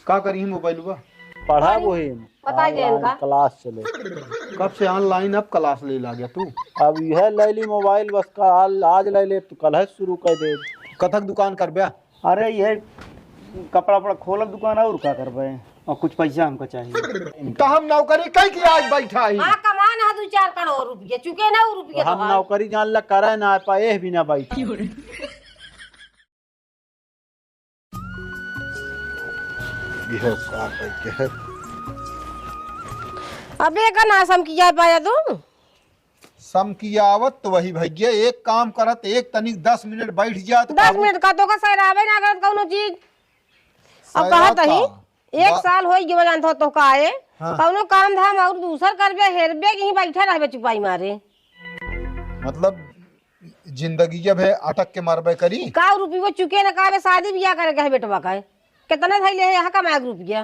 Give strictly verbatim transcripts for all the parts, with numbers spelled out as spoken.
का करी मोबाइलवा? पढ़ा अरे, वही। पता ही है इनका। Online class चले। कब से online अब class ले ला गया तू? अब यह ले ली मोबाइल बस का, आज, आज ले ले, तू कल है शुरू कर दे। कथक दुकान कर ब्या? अरे यह कपड़ा वपड़ा खोलब दुकान और का करबे? और कुछ पैसा हमका चाहिए। तो हम नौकरी कई की आज बैठा ही? हाँ, कमा ना दो चार करोड़ रुपये, चुके ना वो रुपये हम तो आज। नौकरी जान ला करे ना पाए भी ना बैठा। यह सार है के है। अबे का ना समकिया पाया तू? समकियावत तो वही भैया, एक काम करत, एक तनिक दस मिनट बैठ जात दस काबू। मिनट का तो का सैराबे ना करत कौनो चीज। अब सैराब कहत ही, का? एक बा- साल होई गयो जानत हो तो का आए? हाँ। कौनो काम धाम और दूसर करबे, हेरबे कि ही बैठे रहबे चुपाई मारे। मतलब जिंदगी जब है अटक के मरबे करी। का रुपये चुके न का बे, शादी बियाह करे के है बेटवा का है? कितना धैले है यहाँ कमाए के रुपया?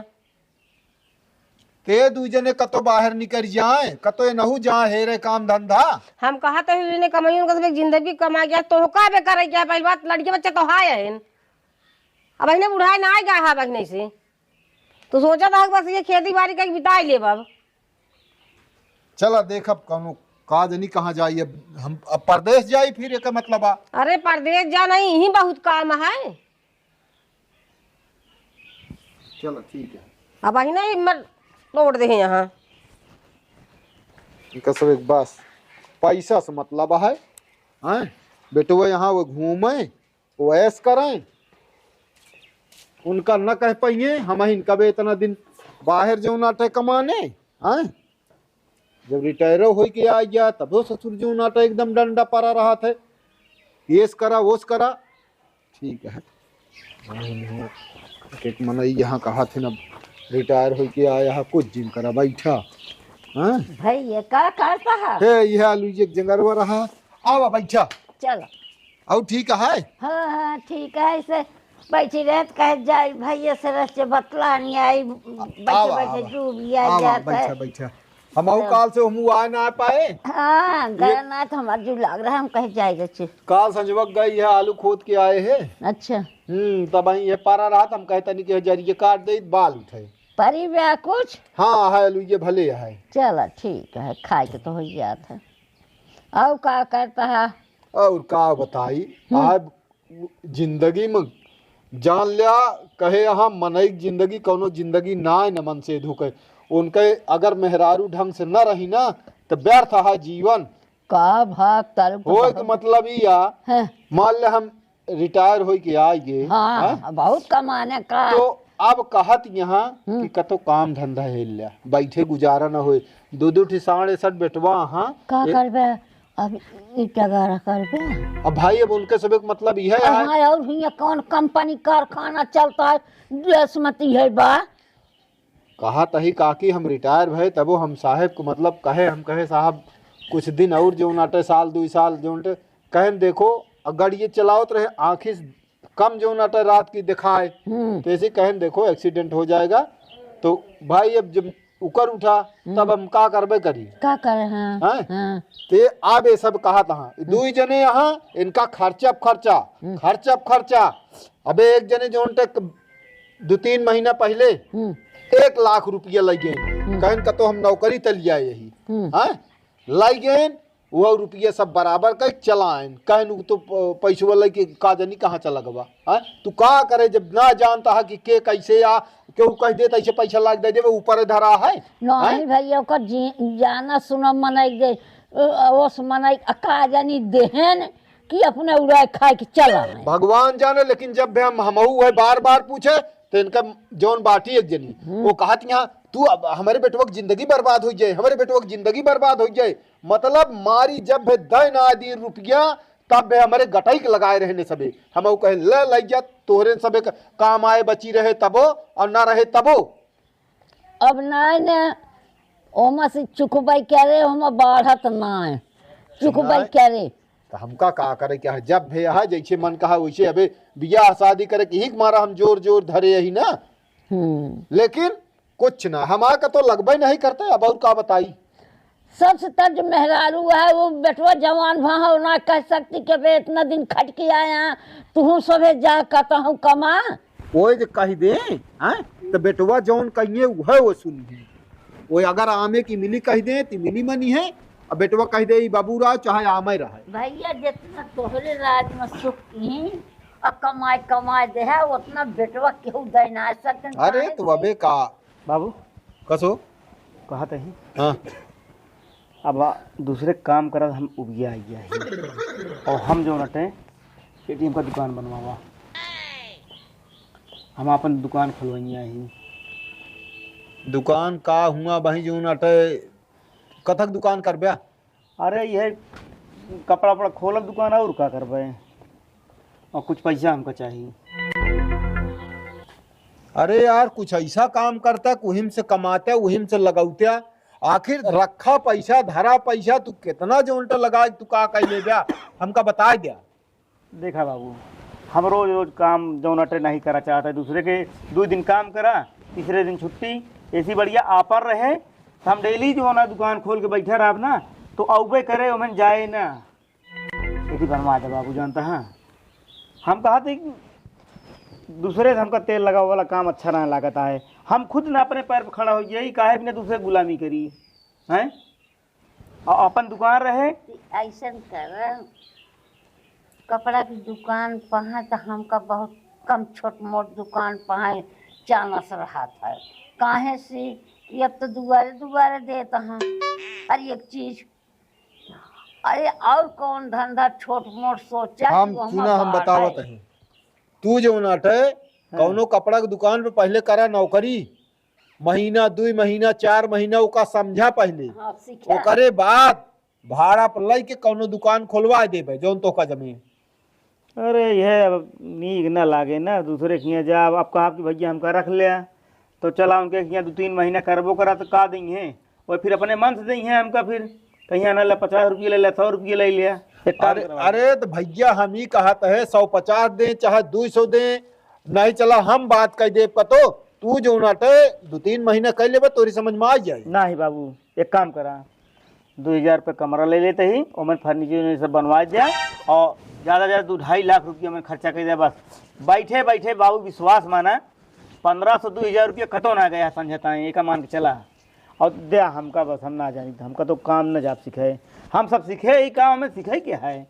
ते दू जने कतो बाहर निकल जाए, कतो ये नहू जाए हेरे काम धंधा। हम कहा तो इन्हें कमाई उनका सब एक जिंदगी कमा गया, तो का बे करे क्या? पहली बात लड़के बच्चे तो हाय है। अब इन्हें बुढ़ाए ना आए गा हा बहिने से। तो सोचा था बस ये खेती बाड़ी का बिताई लेब अब। चला देखब कौनो का जनी कहाँ जाई, अब हम अब परदेस जाई फिर एक मतलब आ। अरे परदेस जा नहीं, यहीं बहुत काम है। चला ठीक है। अब वही नहीं मत तोड़ दे यहाँ। इनका सब एक बस पैसा से मतलब है, हैं? बेटवा यहाँ वो घूमे, वो ऐश करें, उनका न कह पाइए, हम ही इनका बे इतना दिन बाहर जो नाटे कमाने, हैं? जब रिटायरो होई के आ गया, तबो ससुर जो नाटे एकदम डंडा परा रहा थे, येस करा, वोस करा, ठीक है। एक मनई यहाँ कहा थे ना, रिटायर होई के आया है, कुछ दिन करा बैठा, हाँ? भैया, का करता है? हे, यह आलू एक जंगरवा रहा, आवा बैठा। चलो। और ठीक है? हाँ, हाँ, ठीक है, ऐसे बैठी रहत कहे जाई, भैया से रस से बतलानी आई, बैठे, आवा, बैठे आवा। डूब गया आवा, जाता बैठा, है। बैठा। हमहू चलो। काल से हमहू आ ना पाए। हाँ, ये गए ना तो हमार जू लाग रहा है, हम कहे जाए जाचे। काल संजवक गई है, आलू खोद के आए हैं। अच्छा। हम्म, तब वहीं ये पारा रहा, हम कहे तनी के जरिए काट दे, बाल उठे। परी बा कुछ? हाँ, है आलू, ये भले है। चला, ठीक है, खाए के तो हो जात है। और का करता है? और का बताई, हम्म। आज जिंदगी में जान लिया, कहे यहाँ मनई के जिंदगी कौनो जिंदगी ना है, न मन से धुके। उनके अगर मेहरारू ढंग से न रही ना, तो व्यर्थ है जीवन। का भाग तारू का होए के पता। मतलब ई आ, हैं। मान ले हम रिटायर होई के आ गए, हाँ, हैं? बहुत कमाने का। तो अब कहत यहाँ हम्म। कि कतो काम धंधा हेल लिया, बैठे गुजारा न होए। दो दो ठी साढ़े साठ बेटवा, हाँ। का ए- करबे? अब ई टगारा करबे? अब भाई, अब उनके सब एक मतलब ई है, अब यार। हाँ, और हियाँ कौन कंपनी कारखाना चलता है, देश में तो है बा। कहा तही काकी हम रिटायर भए, तबो हम साहेब को मतलब कहे, हम कहे, "साहब, कुछ दिन और जो नाटे, साल, दुई साल जो नाटे," कहन, "देखो, अगर ये चलावत रहे, आँखी से कम जो नाटे रात की दिखाए, हम्म। तो ऐसे कहन, देखो, एक्सीडेंट हो जाएगा।" तो भाई, अब जब उकर उठा, हम्म। तब हम का करबे करी? का करे, हाँ, हैं? हाँ। ते अब ये सब कहा तहाँ, हम्म। दुई जने यहाँ, इनका खर्चा अब खर्चा, हम्म। खर्चा अब खर्चा। अबे एक जने जो नाटे दो तीन महीना पहले हम्म। एक लाख रुपया लग गए। हम्म। कहन का तो हम नौकरी त लिया यही। हम्म। हाँ? लग गए, वो रुपया सब बराबर कर चलाएन। कहन उ तो प-, पैसवा लेके का जानी कहाँ चला गवा। हाँ? तू का करे जब ना जानता है कि के कैसे आ, केहू कह देता ऐसे पैसा लाग दे देवे, ऊपर धरा है। नहीं हैं? भैया, ओकर जी-, जाना सुना मनई दे, अ, ओस मनई का जानी देहन कि अपने उड़ाए खाए के चला है। भगवान जाने, लेकिन जब भी हम, हमहू है बार बार पूछे, तो इनका जौन बाटी एक जनी, हम्म। वो कहत यहाँ, "तू अब हमारे बेटवा की जिंदगी बर्बाद हो जाए, हमारे बेटवा की जिंदगी बर्बाद हो जाए।" मतलब मारी जब भी दे ना दी रुपया, तब भी हमारे गटई के लगाए रहने सबे। हम कहे, "ले, ले जा, तोहरे सबे क-, काम आए, बची रहे तबो और ना रहे तबो।" अब नाय ने, ओमा से चुकबै करे, ओमा बाढ़त नाय। चुकबै नाय। करे। तो हमका का करे, क्या है? जब भी है, जैसे मन कहा, वैसे अबे बियाह शादी करे के ही मारा हम जोर जोर धरे यही ना। हम्म। लेकिन कुछ ना, हमार का तो लगबे नहीं करते, अब और का बताई? सबसे तब जो मेहरारू है, वो बेटवा जवान भा हो, ना कह सकती कि बे इतना दिन खट के आया, तू सभे जा कतहूँ कमा। ओए जे कहि दे, हैं, त बेटवा जौन कहिए उहे वो सुनिहे। ओए अगर आमे की मिली कहि दे त मिली मनिहे, अब बेटवा कहि दे ई बाबू रहा चाहे आमे रहे। भैया, जितना तोहरे राज में सुख की और कमाई कमाई दे है, उतना बेटवा केहू दे ना सकते। अरे, काहे तो अबे का बाबू, कसो? कहत ही। हाँ। अब दूसरे काम करत हम उबिया आइया ही। और हम जो नटे, एटीएम का दुकान बनवावा। हम आपन दुकान खोलवइया ही। दुकान का हुआ भाई जो नटे, कथक दुकान करब्या? अरे, यह कपड़ा वपड़ा खोलब दुकान, और का करबे? और कुछ पैसा हमका चाही। अरे यार, कुछ ऐसा काम करता कि उहिम से कमाते, उहिम से लगौते। आखिर रखा पैसा, धरा पैसा, तू कितना जो उल्टा लगा, तू का कह ले जा, हमका बता दिया। देखा बाबू, हम रोज रोज काम जौन अटे नहीं करा चाहते, दूसरे के दो दिन काम करा, तीसरे दिन छुट्टी। ऐसी बढ़िया ऑफर रहे तो हम डेली जो ना दुकान खोल के बैठे रहब ना, तो अउबे करे, ओमन जाए ना। यदि बनवा दे बाबू, जानता है, हम कहा थे कि दूसरे से हमका तेल लगावे वाला काम अच्छा ना लागत है। हम खुद ना अपने पैर पर खड़ा हो जाई, काहे बिना दूसरे गुलामी करी, हैं? और अपन दुकान रहे। ऐसन कर, कपड़ा की दुकान पहा तो हमका बहुत कम, छोट मोट दुकान पहा चानस रहत है। काहे से कि अब तो दुआरे दुआरे देत हैं हर एक चीज। अरे, और कौन धंधा छोट मोट सोचा हम कि वहाँ सुना, हम बाहर बतावत है। हैं। तू जो नाटे, हाँ। कौनो कपड़ा के दुकान पे पहले करा नौकरी, महीना, दुई महीना, चार महीना ओका समझा पहले। हाँ, सीखा। ओकरे बाद भाड़ा पर लइके कौनो दुकान खोलवा देबे, जौन तोका जमे। अरे, यह अब नीक ना लागे ना, दूसरे के हियाँ जाब। अब कहा कि भैया हमका रख ले, तो चला उनके हियाँ दो तीन महीना करबो करा, तो का देइहैं? वो फिर अपने मन से देइहैं हमका, फिर कहिया ना ले पचास रुपये ले ले, सौ रुपये ले ले। एक काम अरे, करवा दे। अरे, तो भैया हम ही कहत है, सौ पचास दे चाहे दो सौ दे, नहीं चला हम बात कह देब का, तो तू जो नाटे दो तीन महीना कह लेबे, तोरी समझ में आ जाए। नहीं बाबू, एक काम करा, दो हजार रुपये कमरा ले लेते ही, ओमन फर्नीचर उर्नीचर सब बनवा दिया और ज़्यादा ज़्यादा दो ढाई लाख रुपया में खर्चा कर दिया बस। बैठे बैठे बाबू विश्वास माना, पन्द्रह सौ दो हजार रुपया कतो ना गया समझता है, एक मान के चला। और दे हमका बस, हम ना जानी, हमका तो काम न जाब सीखे, हम सब सीखे ही काम में सीखे के है।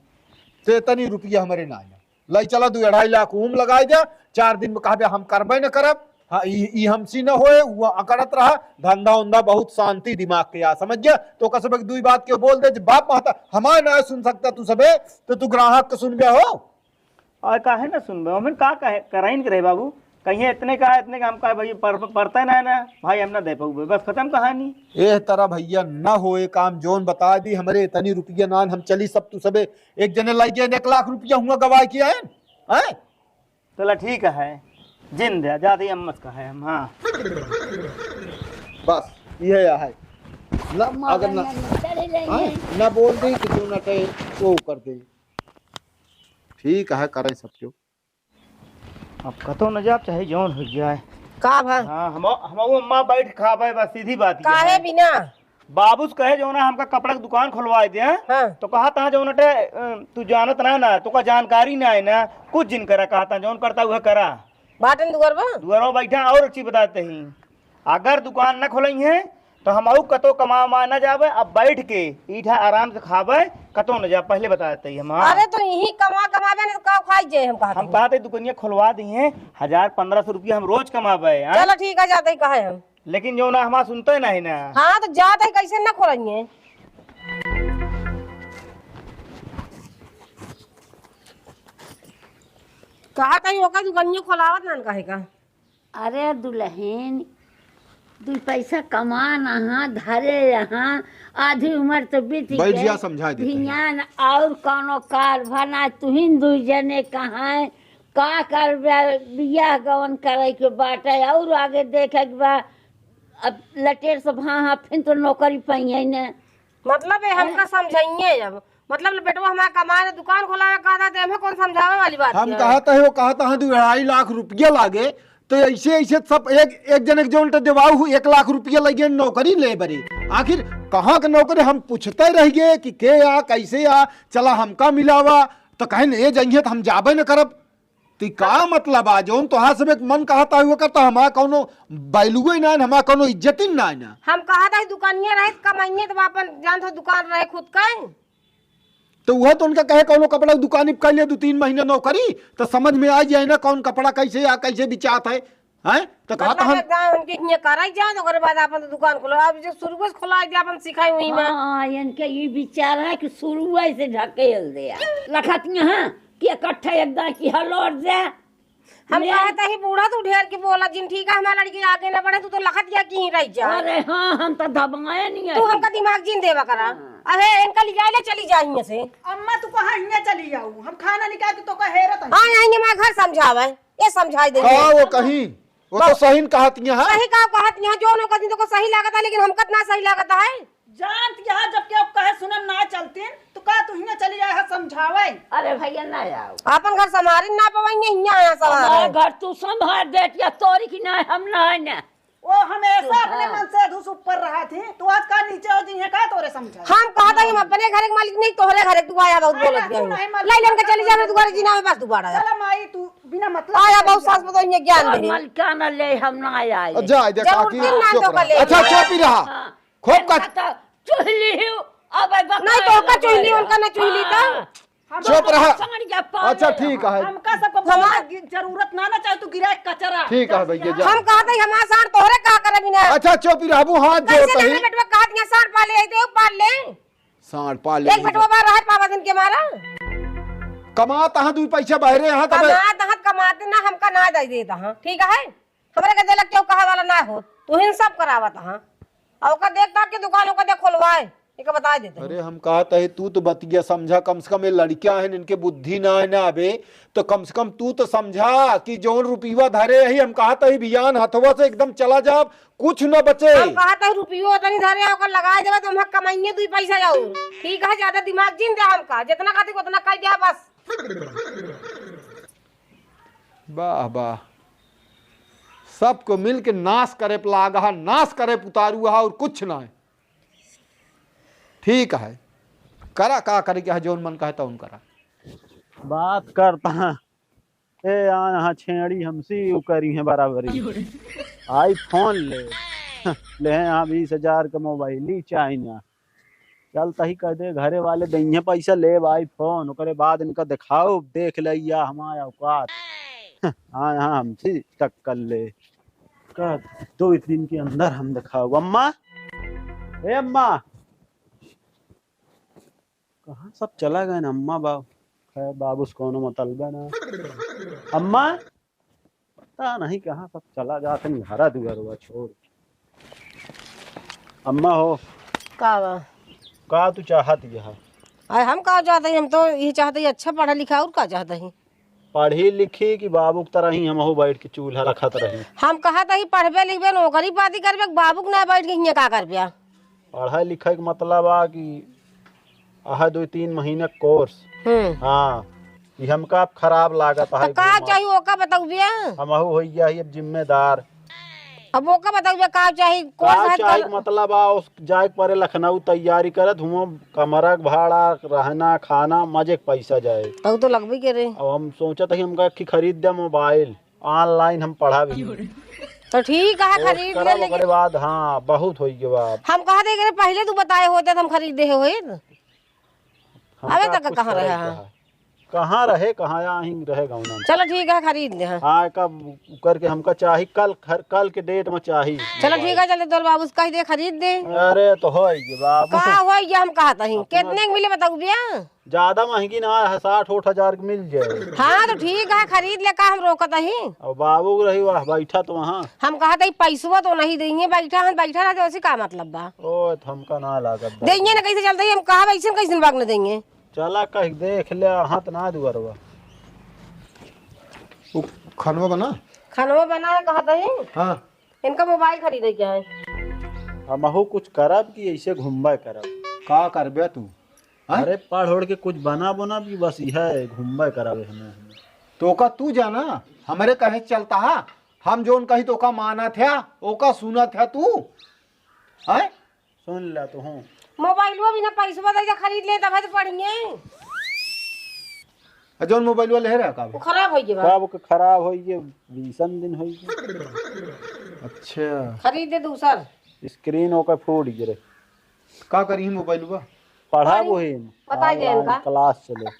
ते तनी रुपया हमरे ना आया। लई चला, दू अढ़ाई लाख ऊम लगाई दे, चार दिन में कहबे हम करबे न करब। हाँ, ई, ई हमसी न होए, वो अकड़त रहा, धंधा उंधा बहुत शांति दिमाग के आ, समझ गया? तो ओका सबक दुई बात के बोल दे, जब बाप महता हमार ना सुन सकता तू सबे, तो तू ग्राहक के सुनबे हो? और काहे ना सुनबे? ओमन का कहे, कराइन के रहे बाबू? कहिए इतने का, इतने का हम कहे, "भाई, पर-, परते ना है ना, भाई, हम ना दे पाऊबे।" बस खत्म कहानी। एह तरह भैया ना होए काम, जौन बता दी, हमरे इतनी रुपया नान, हम चली सब तू सबे एक जने लाई के एक लाख रुपया हुआ गवाए के आए, हैं? चला ठीक है, जिन दे, ज्यादा ही अम्मत का है हम, हाँ। बस, यह है। ना, अगर ना, चले जाइए। हाँ, ना बोल दे कि जो ना कहे, वो कर दे। ठीक है, करें सब क्यों। अब कतो न जाब, चाहे जौन हो जाए। का भा? हाँ, हम, हम वो अम्मा बैठ खाबे, बस सीधी बात ये काहे है। बिना? बाबूस कहे जौना हमका कपड़ा के दुकान खोलवाए दे, हाँ। तो कहा तहाँ जौन अटे, अ, तू जानत ना ना, तोका जानकारी ना है ना, कुछ जिन करा, कहा तहाँ जौन करता वह करा। बाटन दुआर बा? दुआरो बैठा और अच्छी बताते ही। अगर दुकान न खोलई है, तो हम अउ कतो कमा उमा न जाबे, अब बैठ के ईठा आराम से खाबे, कतो न जाब, पहले बता देते ही हम, हाँ। अरे तो यही कमा कमा बे, न तो का खाई जाए, हम कहत हम हई। कहत हई दुकनिया खोलवा दी हैं, हजार पन्द्रह सौ रुपया हम रोज कमाबे, हाँ? चलो ठीक है, जाते ही कहे हम। लेकिन जो ना हमार सुनते नहीं ना। हाँ, तो जाते ही कैसे ना खोलेंगे? कहत हई ओकर दुकनिया खोलावत ना कहे का। अरे दुलहिन, दुई पैसा कमा नहा, धरे यहाँ, आधी उमर तो बीत बैठ गई। जा, समझा देते हैं। भियान और कौनो कार भना, तुहिन दुई जने कहाँ, का करबे, बियाह गवन करे के बाटे, और आगे देखे के बा। अब लटेर से भाँ, हाँ, फिर तो नौकरी पाइए न। मतलब है, हमका हैं? समझाइए अब। मतलब, ले बेटवा हमारा कमाए, दुकान खोलावे कहता, तो हमें कौन समझावे वाली बात हम है? कहत है, वो कहत है, दू अढ़ाई लाख रुपया लागे, तो ऐसे, ऐसे सब एक, एक जने के जौन तो देवाऊ हूँ, एक लाख रुपया लगे नौकरी ले बरे। आखिर कहाँ के नौकरी हम पूछते रह गए कि के आ, कैसे आ, चला हमका मिलावा, तो कहे, "ए जइहे तो हम जाबे न करब।" ती का मतलब आ, जौन तोहार सब एक मन कहत है, वो करता, हमार कौनो value ही ना है, हमार कौनो इज्जत ही ना है ना। हम कहत है दुकानिया रहे, कमाइए तो अपन जान तो दुकान रहे खुद का। तो वह तो उनका कहे, कौनो कपड़ा के दुकान पे कर ले दो तीन महीना नौकरी, तो समझ में आ जाए ना कौन कपड़ा कैसे या कैसे बिचात है, हैं? तो कहत मतलब हम एक दाम उनके हियाँ कराई जाए, तो ओकरे बाद अपन तो दुकान खोलो। अब जो शुरू से खोला दे, अपन सिखाई वही में। हाँ, इनके ये विचार है कि शुरू से ढकेल दे। लखत यहाँ कि इकट्ठा एक दाम की हलौट दे। हम ले। कहत ही बूढ़ा तू ढेर की बोला जिन, ठीक है, हमार लड़की आगे ना बढ़े, तू तो लखत गया कि ही रह जा। अरे हाँ, हम तो दबाए नहीं तू है। हमका दिमाग जिन देवा करा। हाँ। अरे इनका ले जाए ले चली जा हियाँ से। अम्मा तू कहाँ हियाँ चली जाऊ, हम खाना निकाल के तो का हेरत है। हाँ, आएंगे मैं घर समझावे, ये समझाई दे। हाँ, वो कहीं, वो तो बस। सही न कहत यहाँ। सही का कहत यहाँ, जो न कहती तो को सही लागत है, लेकिन हमका ना सही लागत है। जानत यहाँ जब केहू कहे सुनन ना चलतीन, तो का तू हियाँ चली जाए है समझावे? अरे भैया ना आओ। आपन घर संभारे ना पवाइए, हियाँ आया हमार संभारे। घर तू संभार देतिया, तोरी की ना हम ना है ना। वो हमेशा अपने हाँ। मन से अधूस ऊपर रहा थी, तू आज का नीचे हो जी है का तोरे समझा? हम कहत ही हम अपने घर के मालिक नहीं, तोहरे घर के तू आया बहुत अरे बोलत तू गया। नहीं मालिक। ले लेन के चली जावे, तू घर जीना में बस दोबारा। चला माई तू बिना मतलब आया के बहुत चली सास जा। बताओ ये ज्ञान और दे। मलकाना ले हम ना आए। जा, जा, जरूर काकी, तीन ना चुप तो रहा। कर ले। अच्छा, चुप ही रहा। हाँ। खूब का इनका तो चुहली ही, अब बकरा नहीं तो का लगा चुहली, है। उनका ना चुहली तो। हाँ। हम चुप रहा। समझ गया, पागल अच्छा, है। ठीक है। हमका सबको हमार बोलने की जरूरत ना, ना चाहे तू गिराए कचरा। ठीक है भैया, जा। हम कहत ही हमार साँड़ तोहरे का करे बिना। अच्छा, चुप ही रहबू, हाथ कैसे जोड़त ही। लेने बेटवा कहत यहाँ साँड़ पाले, आई देव पाल ले। साँड़ पाले एक ही बेटवा जा। बाहर रहे पावा दिन के मारा। कमात हाँ, दुई पैसा बहरे हाँ, तबे। कमात हाँ, कमाते ना, हमका ना दे देता हाँ, ठीक है। हमरे के देलक केहू कहे वाला ना हो, तू ही सब करावत हाँ। और ओकर देख ताक के दुकान ओकर देख खोलवाए, एके बता देते हैं। अरे हम कहत ही तू तो बतिया समझा, कम से कम ये लड़कियां हैं, इनके बुद्धि ना है ना अबे, तो कम से कम तू तो समझा कि जौन रुपया धरे ही, हम कहत ही बियान हथवा से एकदम चला जाब, कुछ न बचे। हम कहत ही रुपयो तनी धरे ओकर लगाए देबे तो हम कमाइए दुई पैसा जाऊ, ठीक है, ज्यादा दिमाग जिन दे हमका, जितना खातिर उतना कह दिया बस। वाह, वाह। सबको मिल के नाश करे पे लागा है, नाश करे पे उतारू है और कुछ ना है। ठीक है, करा का करे के है, जौन मन कहे तौन करा। बात करता है। ए, आ यहाँ छेड़ी हमसी उ करी है बराबरी। iPhone ले। ले हैं यहाँ बीस हजार का मोबाइल ही चाइना। चल तही कह दे, घरे वाले दइहे पैसा, लेब iPhone, ओकरे बाद इनका देखाओ, देख ले या हमार औकात। हाँ, हाँ, हमसे टक्कर ले। का दो दिन के अंदर हम देखाओ। अम्मा, ए अम्मा, कहाँ सब चला गए ना अम्मा बाबू? खैर, बाबू से कौनो मतलबे ना। अम्मा, पता नहीं कहाँ सब चला जात हैं, घरा दुआरवा छोड़। अम्मा हो। का बा? का तू चाहत यह? अरे हम का चाहत ही, हम तो यही चाहत ही अच्छा पढ़ा लिखा, और का चाहत ही? पढ़ी लिखी कि बाबू की तरह ही हमहू बैठ के चूल्हा रखत रही? हम कहत ही पढ़बे लिखबे, नौकरी पाती करबे, बाबू के ना बैठ के हियाँ का करबे? पढ़ाई लिखाई के मतलब आ कि अहा दो तीन महीना कोर्स। हम्म। हाँ, ये हमका अब खराब लागत तो है का घूमत। चाहिए ओका बताऊ भैया? हमहू हो गया ही अब जिम्मेदार। अब ओका बताऊ भैया का चाहिए? कोर्स का है चाहिए कल- मतलब आ उस जाए के परे लखनऊ तैयारी करत हुआ, कमरा के भाड़ा, रहना, खाना, मजे के पैसा जाए। तब तो लगबे करे। अब हम सोचत है हमका कि खरीद दे मोबाइल। Online हम पढ़ा भी। तो ठीक है, खरीद ले, लेकिन ओकरे बाद, हाँ, बहुत होई के बाद। हम कहा दे, अगर पहले तू बताए होते तो हम खरीद दे होइत। हमका अबे तक कुछ कहाँ करे रहे के हैं? है। कहाँ रहे, कहाँ यहाँ ही रहे गाँव में। चलो ठीक है, खरीद ले, हाँ। हाँ, कब करके हमका चाही, कल, हर कल के date में चाही। चलो ठीक है, चलो तोर बाबू से कह दे, खरीद दे। अरे तो होई के बाबू। का होई के हम कहत ही, अपना कितने के मिले बताऊ भैया? ज्यादा महंगी ना है, साठ ओठ हजार के मिल जाए। हाँ, तो ठीक है, खरीद ले, का हम रोकत ही? अब बाबू रही, वाह, बैठा तो वहाँ। हम कहत ही, पैसवा तो नहीं देंगे, बैठा है, बैठा रहते, उसी का मतलब बा? ओ, तो हमका ना लागत बा। देंगे ना, कैसे चलते ही, हम कहा, वैसे कैसे भाग न देंगे? चला, कह देख ले, हाथ ना दुआरवा। वो खनवा बना? खनवा बना है, कहत ही। हाँ। इनका मोबाइल खरीदे के है। हमहू कुछ करब कि ऐसे घूमबे करब? का करबे तू? हैं? अरे पढ़ ओढ़ के कुछ बना बना भी बस यह है, घूमबे करावे हमें, हमें। तो का तू जाना, हमरे कहे चलता है, हम जोन कही तो का मानत है, ओका सुनत है तू, हैं? सुन ला तू हूँ। मोबाइलवा बिना पैसवा दे जा खरीद ले तब तो पढ़िए। आ, जौन मोबाइल वाले है रहा का? वो खराब होइ गया बा। कब के खराब होइ गया? बीसन दिन होइ गया। अच्छा। खरीद दे दूसर। स्क्रीन ओकर फूट गिरे। का करी मोबाइल बा? पढ़ा पढ़ी। वही। बताई दे इनका। क्लास चले।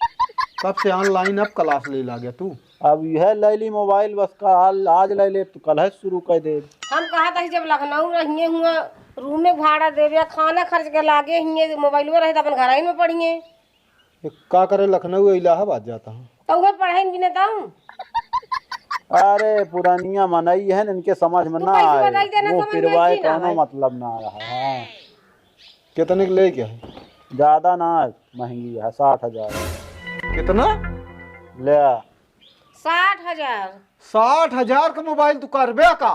कब से ऑनलाइन अब क्लास ले लागे तू? अब यह ले ली मोबाइल, बस का आज, आज ले ले, तू कल है शुरू कर दे। हम कहा था कि जब लखनऊ रहिए हुआ, रूम में भाड़ा देवे, खाना खर्च के लागे हिए, मोबाइल में रहे तो अपन घर ही में पढ़िए। ये का करे, लखनऊ या इलाहाबाद जाता हूँ? तो वह पढ़े भी नहीं तो। अरे पुरानिया मनई है, इनके समझ में तू ना कैसे आए, बताई देना, मुंह समझ में पिरवाए कैसे ना कौनो आए? मतलब ना रहा। हाँ। कितने के लेके है? ज्यादा ना है, महंगी है, साठ हजार। कितना? ले। साठ हजार। साठ हजार का मोबाइल तू करबे का?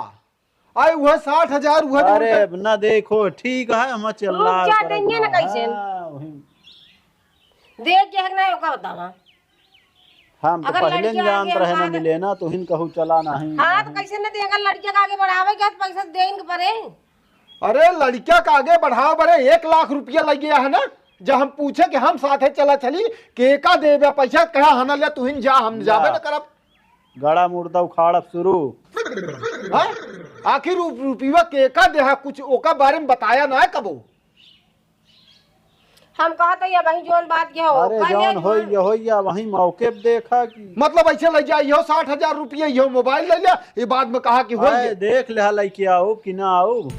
आए वह साठ हजार, वह अरे, देबे। अब ना देखो, ठीक है, हम चल रुक रहा जा, करब देंगे ना ना। कैसे? हाँ, वही। देख के है कि नहीं, ओका बतावा। हम तो अगर पहले लड़किया न जानत आगे रहे ना बाद मिले ना, तो हिन कहू चला नहीं। हाँ, तो कैसे न दे, अगर लड़किया का आगे बढ़ावे के, तो पैसा देन के परे। अरे, लड़किया का आगे बढ़ावे बरे एक लाख रुपया लग गया है ना, जब हम पूछे कि हम साथे चला चली, के का देबे पैसा, कहा हना ले, तुहिन जा, हम जा। जाबे न करब। गड़ा मुर्दा उखाड़ब शुरू। हाँ? आखिर उ रुपया के का देहा, कुछ ओका बारे में बताया ना है कबो। हम कहत हई, अबहीं जौन बात के हो, अरे, कल जौन एक होई, ये होई, या वहीं मौके पे देखा कि मतलब, ऐसे ले जा, इहो साठ हजार रुपया, इहो मोबाइल ले ले, ये बाद में कहा कि होई अरे, ये। देख ले, लइके आउब कि ना आउब।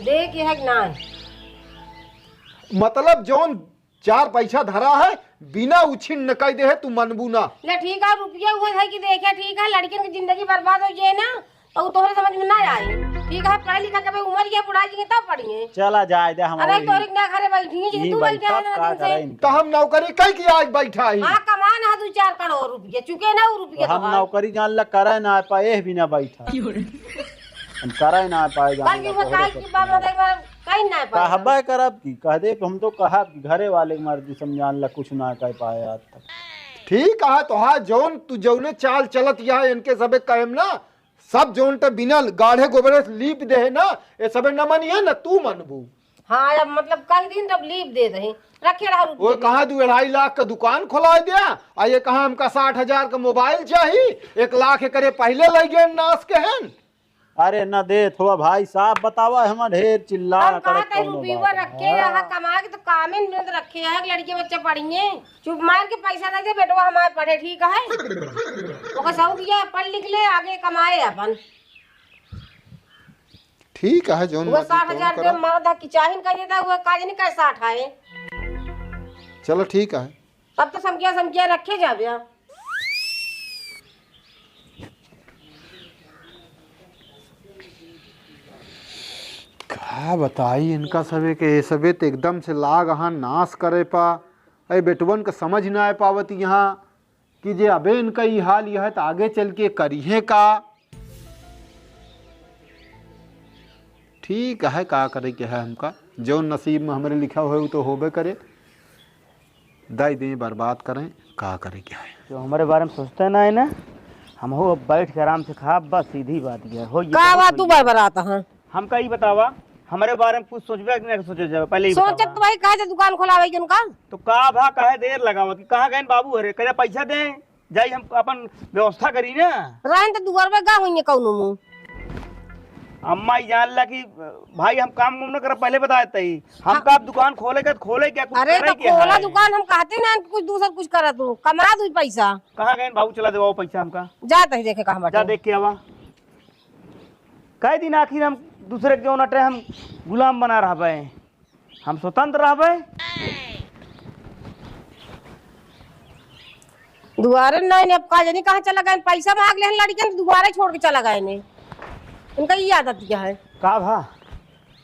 देख, ये है कि ना? मतलब, जौन चार पैसा धरा है, बिना उछिन न कह दे है, तू मनबू ना। ले, ठीक है, रुपया हुआ है कि देखे, ठीक है, लड़कियन की जिंदगी बर्बाद हो जाए ना, तो उ तोहरे समझ में ना आए। ठीक है, पढ़े लिखे के भाई उम्र ये बुढ़ा जी तब पढ़िए। चला जाए दे, हम अरे, वही तोरे ना घरे बैठी है, जैसे यहीं तू बैठा बैठा है ना का दिन से। करें? तो हम नौकरी कई की आज बैठा ही? हाँ, कमा ना दू चार करोड़ रुपये, चुके ना वो रुपये तो हम तोहार। नौकरी जान ला करे ना पाए, एह बिना बैठा। हम करे ना पाए, जान कल ला की वो तोहरे काहे सब की बात करे। बताई, कहीं ना पाए। कहबे करब की, कह दे, हम तो कहब कि घरे वाले के मर्जी से हम जान ला कुछ ना कह पाए आज तक। ठीक है, तो हाँ, जौन तू जौने चाल चलत यहाँ इनके सबे कहम ना, सब जौन त बिना गाढ़े गोबरे से लीप दे है ना, ये सबे न मनिए ना, तू मनबू। हाँ, अब मतलब कह दिन तब लीप दे दे, रखे रहा वो रुपये। कहाँ दू अढ़ाई लाख का दुकान खोला दे, आ ये कहाँ हमका साठ हजार का मोबाइल चाही, एक लाख एकरे पहले लग गए नाश के हैं। अरे न देत हुआ भाई साहब, बतावा, हम ढेर चिल्ला हम रहा करे कहत हई, कौनो रुपया बात रखे है। रहा, कमा के तो कामे में मिलत रखे है, लड़के बच्चे पढ़िए, चुप मार के पैसा दे दे, बेटवा हमार पढ़े, ठीक है? ओकर सब किया, पढ़ लिख ले, आगे कमाए अपन। ठीक है, जौन वो मर्जी साठ हजार तौन दे, करा। मर्द की चाहिन कर देता, वो काज नहीं कर साठ है। चलो ठीक है। तब तो समझिया, समझिया रखे जाबे। का बताई इनका सबे के, ये सबे तो एकदम से लाग हाँ नाश करे पा। अरे बेटवन का समझ ना आ पावत यहाँ कि जे अबे इनका ई हाल यह है तो आगे चल के करिहे का। ठीक है, का करे के है हमका, जौन नसीब में हमरे लिखा होए, उ तो होबे करे। दाई दे बर्बाद करें, का करे के है। जो हमरे बारे में सोचते ना है ना, हम हो अब बैठ के आराम से खाब, बस सीधी बात ये हो। ये का बहुत बात तू बढ़िया। बरबरात है? हमका ई बतावा, हमरे बारे में कुछ सोचबे कि नहीं सोचे जाबे? पहले ई सोचत बतावा। तो भाई कहे जे दुकान खोलावे के उनका। तो का भा, काहे देर लगावत कि कहाँ गए बाबू? अरे, कहे पैसा दे, जाई हम अपन व्यवस्था करी ना। रहन तो दुआर में गा हुई है कौनो मुँह। अम्मा, ई जान ला कि भाई हम काम वाम न करब, पहले बता देते ही। हमका हाँ। अब दुकान खोले के, खोले क्या, कुछ अरे करे तो क्या खोला है? दुकान, हम कहते ना कुछ दूसर कुछ करा तू, कमा दू पैसा। कहाँ गए बाबू? चला देवा वो पैसा हमका। जा तही देखे कहाँ जा बाटे। देख के आवा। कई दिन आखिर हम दूसरे के जौन अटे हम गुलाम बना रहबे। हम स्वतंत्र रहबे। दुआरे नहीं, अब का जानी कहाँ चला गए, पैसा मांग लेहन लड़कियन, दुआरे छोड़ के चला गए ने। उनका ये आदत क्या है? का भा?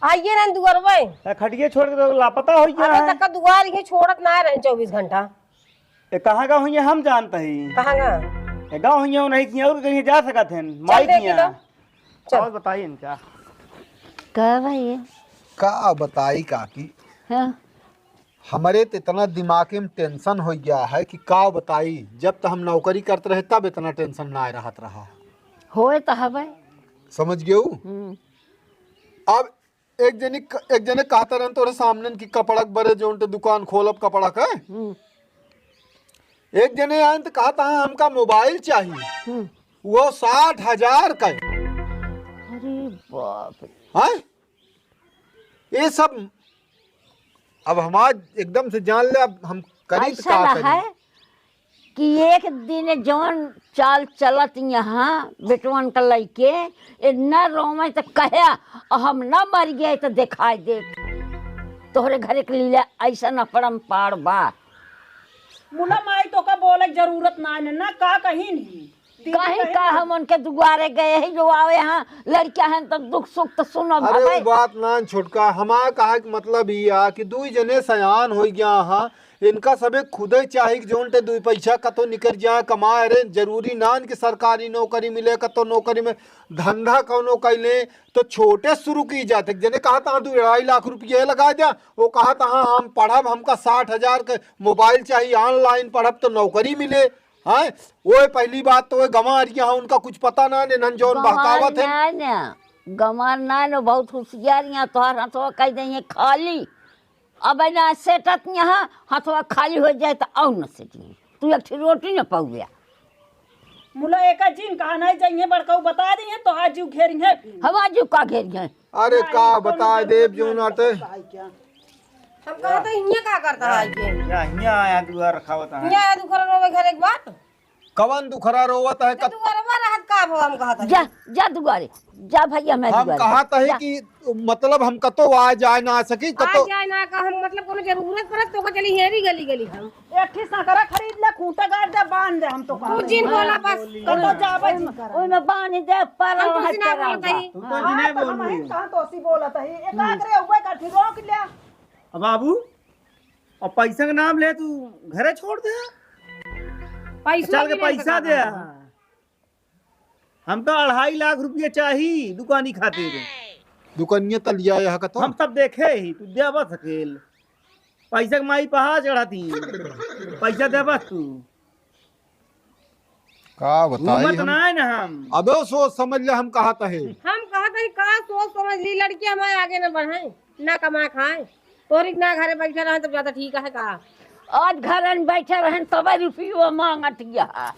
आइए ना दुआरवे। ए, खटिया छोड़ के तो लापता हो गया अबे है। तक का दुआर ये छोड़त ना रहे चउबीस घंटा। ए, कहाँ का हुई है हम जानते ही। कहाँ का? ए, गाँव हुई है, नहीं किया और कहीं जा सकत हैं। चल माई देख किया। लो। चल। और बताइए इनका। का भाई? का बताई काकी? हाँ। हमरे त इतना दिमाग में टेंशन हो गया है कि का बताई। जब त हम नौकरी करत रहे तब इतना टेंशन ना रहत रहा। होए त हवे। समझ गयो? हम्म। अब एक जनी क-, एक जने कहता रहन तोरे सामने कि कपड़ा के बरे जोन ते दुकान खोलब कपड़ा के। हम्म। एक जने आए तो कहा था, "हमका मोबाइल चाहिए।" हम्म। वो साठ हजार का है। अरे बाप रे। हैं? ये सब अब हमार एकदम से जान ले, अब हम करी तो ऐसा का ना करी? है कि एक दिन जौन चाल चलत यहाँ बेटवन का लइके, ए न रोवे तो कहे, "हम न मर गए तो दिखाई दे, तोहरे घरे के लीला ऐसा न परम पाड़ बा।" मुला माई, तोका बोले के जरूरत ना है ना, का कहीं नहीं। दीदी कहीं कहे का ना। हम उनके दुआरे गए हैं, जो आवे यहाँ लड़कियां हैं तो दुख सुख तो सुनो अरे, भाई। वो बात ना छोटका, हमारा कहा के मतलब ई आ कि दुई जने सयान हो गया हा, इनका सबे खुदे चाही कि जौन ते दुई पैसा कतो निकल जाए कमाए। अरे, जरूरी ना कि सरकारी नौकरी मिले, कतो नौकरी में धंधा कौनो कैले तो छोटे शुरू की जाते। जने कहा था, "तू अढ़ाई लाख रुपये लगा दे," वो कहा था, "हाँ, हम पढ़ब, हमका साठ हजार के मोबाइल चाहिए, ऑनलाइन पढ़ब तो नौकरी मिले।" हाँ, वो पहली बात तो वो गंवार यहाँ उनका कुछ पता ना, ने नन जौन गंवार बहकावत है। ना, ना, गंवार ना, ना, बहुत होशियार यहाँ, तोहर हथवा कह दे खाली। अब ना सेटत यहाँ, हथवा खाली हो जाए तो और न सेटिए। तू एक ठे रोटी न पउबे। मुला एका जिन कहा नहीं जाइए, बड़काऊ बता दी है, तो आज यू घेरी है फिर। हम आज यू का घेरी है? अरे नहीं, का कौन बता जरूरत देव नहीं जौन आटे। पड़ता है क्या? हम कहा तो हियाँ का करता है ये? या हियाँ आया दुआर रखावत है। हियाँ आया दुखरा रोवे घर एक बात। कवन दुखरा रोवत है? तो कत- दुआरवा रहत का भवा हम कहत है। जा, जा दुआरे, जा भैया, मैं हम दुआरे। कहत है जा। कि मतलब हम कतो आ जाए ना सकी, आ कतो जाए ना का हम मतलब कोनो जरूरत पड़त तो का चली हेरी गली गली हम। एक ठे सकरा खरीद ले, खूंटा गाड़ दे, बांध दे, हम तो कहत कुछ जिन है। बोला बस। कतो जाबे जिन करा। ओइमे बांध दे, पर हम तो वहाँ उसी ना चला बोलत जा। ही। तू तो हाँ, जिन्हें तो हम बोलू। ही कहाँ तो उसी बोलत है। एक आखिरी उपाय कर, फिर रोक ले। अब बाबू, अब पैसा के नाम ले, तू घरे छोड़ दे। पैसा चल के भी नहीं पैसा पता दे। था। हमका अढ़ाई लाख रुपया चाही दुकानी खातिर। दुकानिया त लिया यहाँ का तो। हम सब देखे ही, तू देवा सकेल। पैसा के माई पहाड़ चढ़ाती। पैसा देबा तू। का बताई घूमत हम? ना है ना हम। अबे सोच समझ ले हम कहत है। हम कहत है का सोच समझ ली, लड़की हमारे आगे न बढ़े, ना कमा खाए। तोरी ना घरे बैठे रहे तो ज्यादा ठीक है का? आज घर में बैठे रहे तब रुपयो मांगत गया।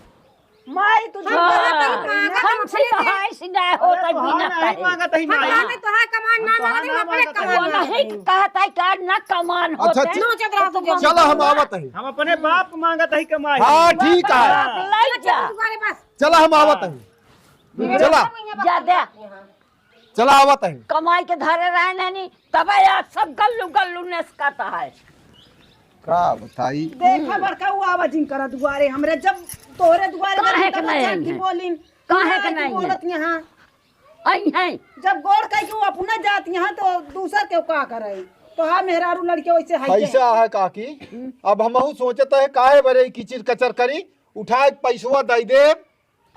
माई, तू हम झूठ कहत हई, हाँ, मांगत हम हई, अपने से। सिखाए सिखाए होत अरे, है तोहार बिना नहीं कहे। मांगत हई, हम माई। कहत हई, तोहार कमान ना हम तोहार मांगत हई, ना अपने मांगत हई। कमान वो नहीं मांगत हई। कहत है कि आज ना कमान अच्छा, होत है। च-, नोचत रहो तो जो चलो, हम आवत हई। हम अपने बाप को मांगत हई कमाई। हाँ, ठीक है। बाप लई जा। दुकाने बस। चला, हम आवत हई। हाँ। चला। जा दे। चला आवत है। कमाई के धरे रहे नहीं, तबे यार सब गल्लू गल्लू नेसकत है। का बताई? देखा बड़का, वो आवा जिन करा दुआरे हमरे, जब तोहरे दुआरे काहे के नहीं आई है? बोलिन, काहे के नहीं आई है? बोलत यहाँ। आई है। जब गोड़ कह के वो अपना जात यहाँ तो दूसर के का करे? तो हाँ, मेहरारू लड़के वैसे है पैसा है काकी। अब हमहू सोचत है काहे बरे किचिर कचर करी, उठा के पैसवा दे दे।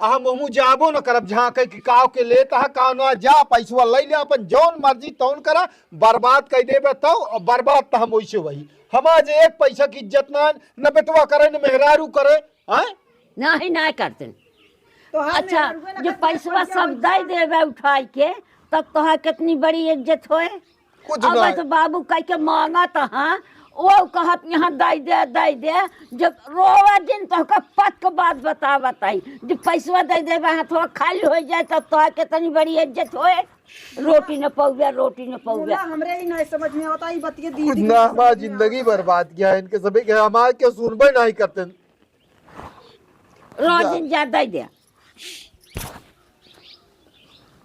आ हम ओहमू जाबो न करब, झांके कि काव के लेत ह, काव ना, जा पैसवा लइ ले, अपन जौन मर्जी तौन करा, बर्बाद कइ देबे तौ, और बर्बाद त हम वैसे वही। हमार जे एक पैसा की इज्जत ना, न बेटवा करे, न मेहरारू करे, हैं? नाही, नाही करते। तोहार अच्छा, मेहरारू ना जो करते, पैसवा कोई सब क्या दइ देबे उठाइ के, तब तोहार कितनी बड़ी इज्जत होए। कुछ अब ना। तो बाबू कह के मांगत ह, वो कहत यहाँ दइ दे, दइ दे। जब रोवे दिन तो ओकर पत के बात बतावत है, जब पैसवा दइ देबे, हाथवा खाली होइ जाए, तब तोहार कितनी बड़ी इज्जत होए। रोटी न पउबे, रोटी न पउबे। मुला, हमरे ही नहीं समझ में आवता, ई बतिये कुछ दीदी ना, के हमार समझ में जिंदगी आवता। बर्बाद किया है इनके सभी के, हमार के सुनबे नहीं करते। रोज जा। दिन जा दइ दे।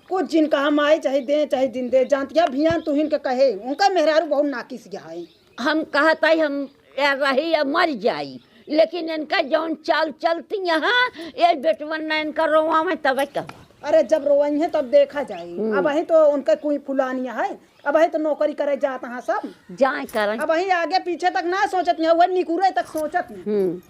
कुछ जिन कहा माई चाहे दे चाहे जिन दे, जानत या भियान तुहिन के कहे, उनका मेहरारू बहुत नाकिस गया है। हम कहत हई हम या रही या मर जाई, लेकिन इनका जौन चाल चलती यहाँ, ये बेटवन ना इनका रोवा में तबे कहा। अरे जब रोवइहें तब देखा जाई। हम्म। अबहीं तो उनका कोई फुलानिया है, अबहीं तो नौकरी करे जात हैं सब। जाए करन। अबहीं आगे पीछे तक ना सोचत हैं, वह निकुरे तक सोचत हैं। हम्म।